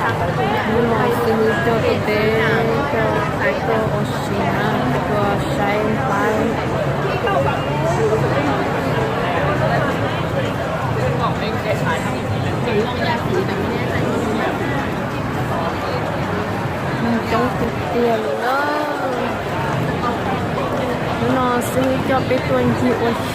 Hnub no xib hwb coj peb, coj peb tuaj ua si na, tuaj saib nplhaib. Neeg coob tiag tiag li na. Hnub no xib hwb coj peb tuaj ncig ua si.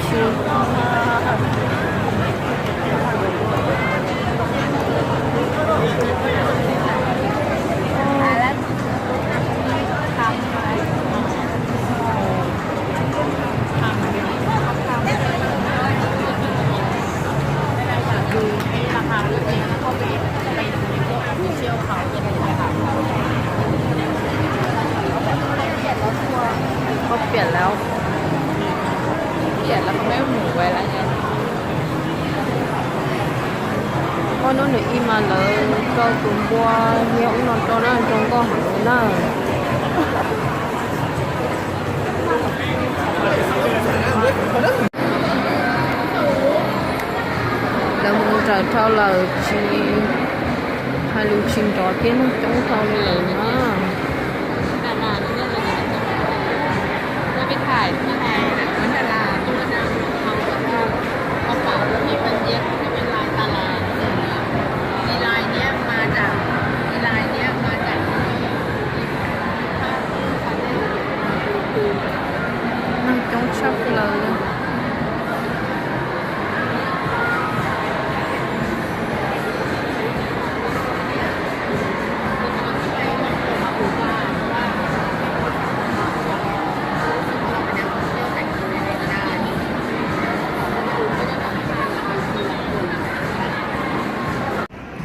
Koj piam lawm, piam lawm koj meb mus ua lawm. Koj hnub nws ib mas lawv rau tus npua hiab ub no rau na, zoo nkauj heev na. Lawv mus nrawm dhau lawm, tsis hais lus tsis nrov thiab, neeg coob dhau li lawm na. Neeg coob tshaj plaws li.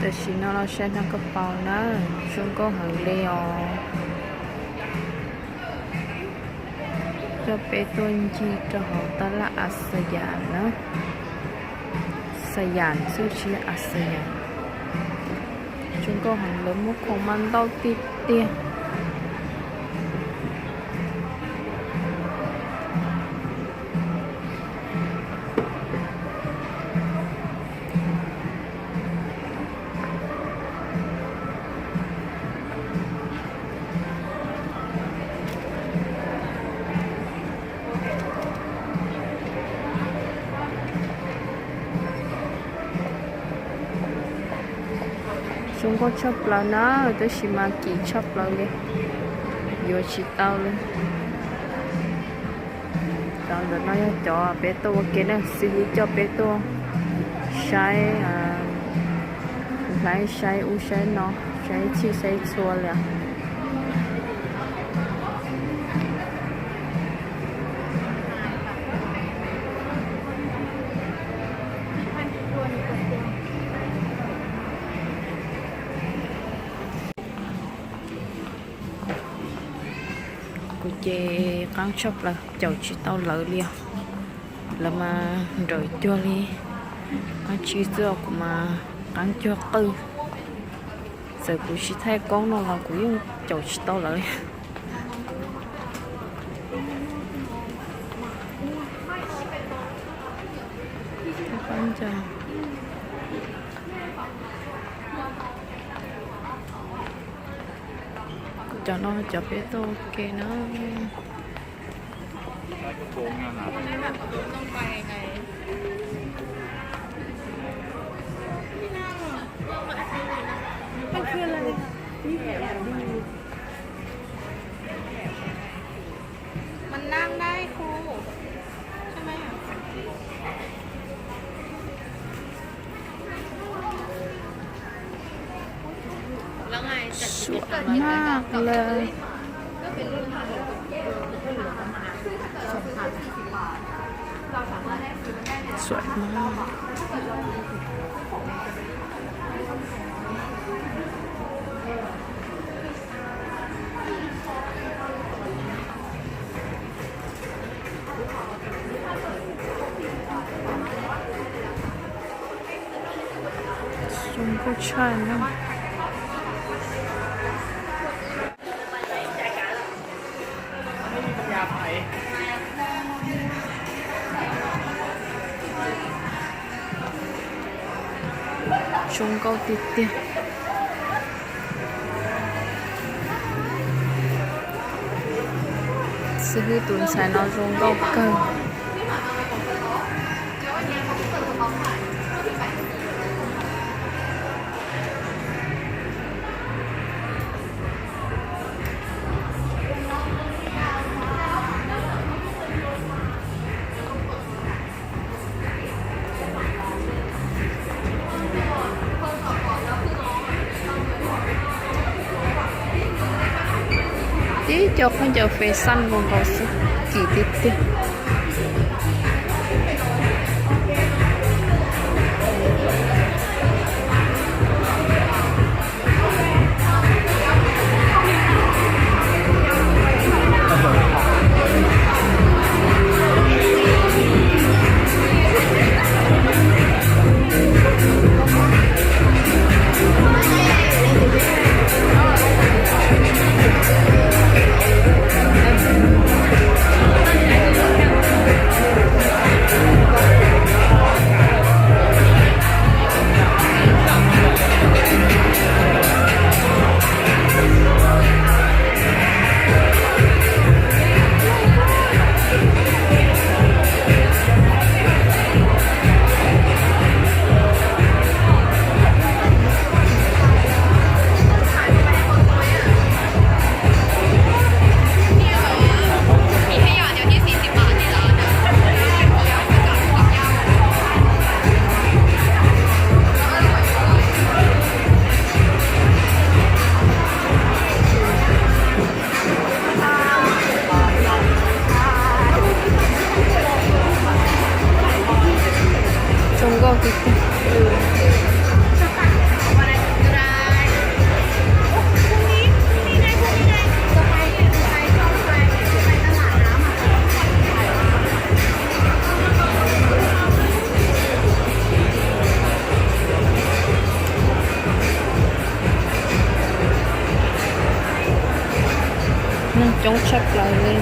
Tam sim no los saib no koj paus na, zoo nkauj heev li os. Coj peb tuaj ncig rau hauv tab laj Axias na. Siam xwb tsis Axias. Zoo nkauj heev, lawv muab khoom mas ntau tiag tiag. Zoo nkauj tshaj plaws na, tab sis mas kim tshaj plaws li, yuav tsis tau li. Cov ntawm no yog cov peb tuaj ua ke na, xib hwb coj peb tuaj saib, hlais saib ub saib no, saib txhij saib txhua li. Kuv ces qaab tshaj plaws, caum tsis tau lawv li os. Lawv mas nrawm cuag li dab tsi xwb, kuv mas qaab cuag qwj. Txawm kuv tsis thaij koob no los kuv yeej caum tsis tau lawv li. Cov no cov peb tuaj ua ke na. Sua maj lawm. Sua maj. Zoo nkauj tshaj na. Zoo nkauj tiag tiag. Hwb, tus ntxhais no zoo nkauj kawg. Tib co khaub ncaws fashion nkaus nkaus xwb, kim tiag tiag. Zoo nkauj tiag tiag. Neeg coob tshaj plaws li.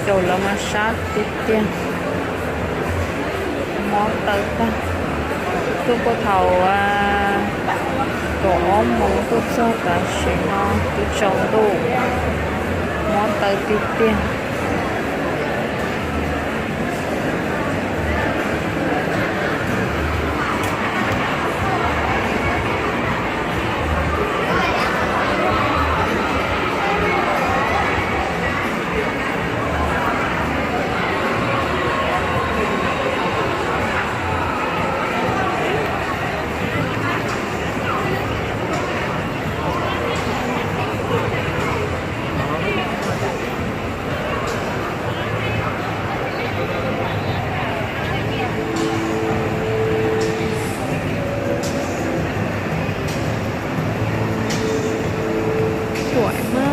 Caum lawv mas sab tiag tiag. Mob tawv tag. Tuaj puag thaum kaum ob moos tuaj txog tam sim no twb tsaus ntuj, mob tawv tiag tiag. Ruam na.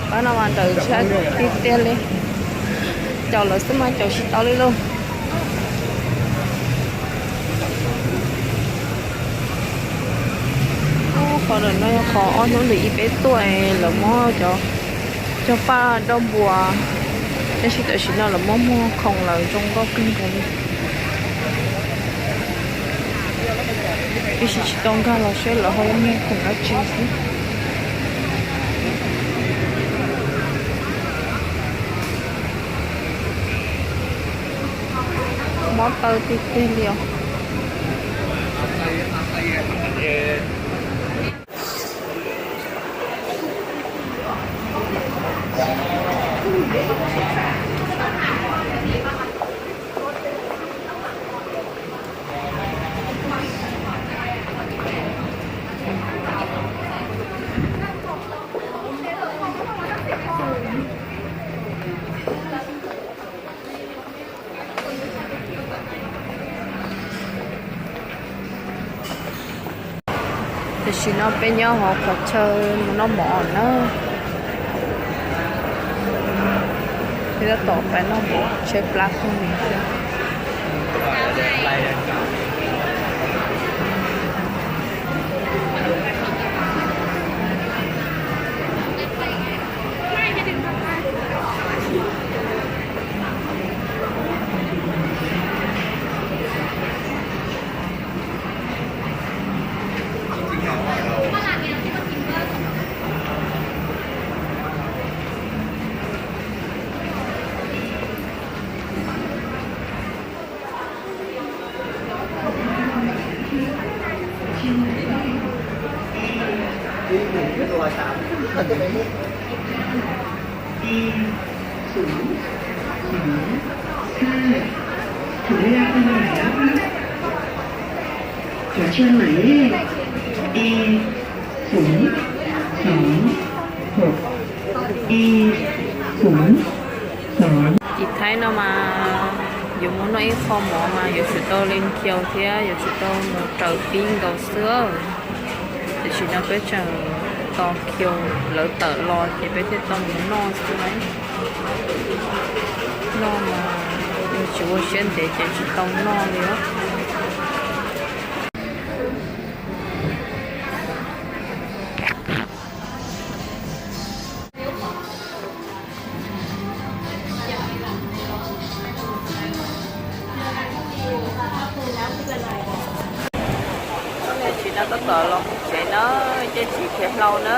Pab no mas nrawm tshaj tiag tiag li. Caum lawv xwb mas caum tsis tau li lauj. Qhov ntawm no yog qhov ob hnub ntawm ib peb tuaj lawv muab cov, cov paj dauj npua, tab sis tam sim no lawv muab muag khoom lawm zoo nkauj kawg nkaus li. Tab sis tsis tau nkag los seb lawv ho muag khoom dab tsi xwb. Mob tawv tiag tiag li os. Tam sim no peb nyob hauv qhov chaw mus noj mov na. Peb tab tom pais noj mov tshaib plab kawg li thiab. E, số, sáu, hai. Thử ra con này đó. Trò chơi mãi lê. E, số, sáu, một. E, số, sáu. Tim Thaib no mas yuav mus noj ib qho mov mas yuav tsum tau li nkaus thiab yuav tsum tau mus raws pib nkaus xwb. Tiam sis no peb tseem tos kiag lawv tawm los ces peb thiaj tau mus noj xwb na. Noj mas yog tsis ua siab ntev ces tsis tau noj li os. Tsis no tab tom los mus tsev na, caij tsis khiav hlau na.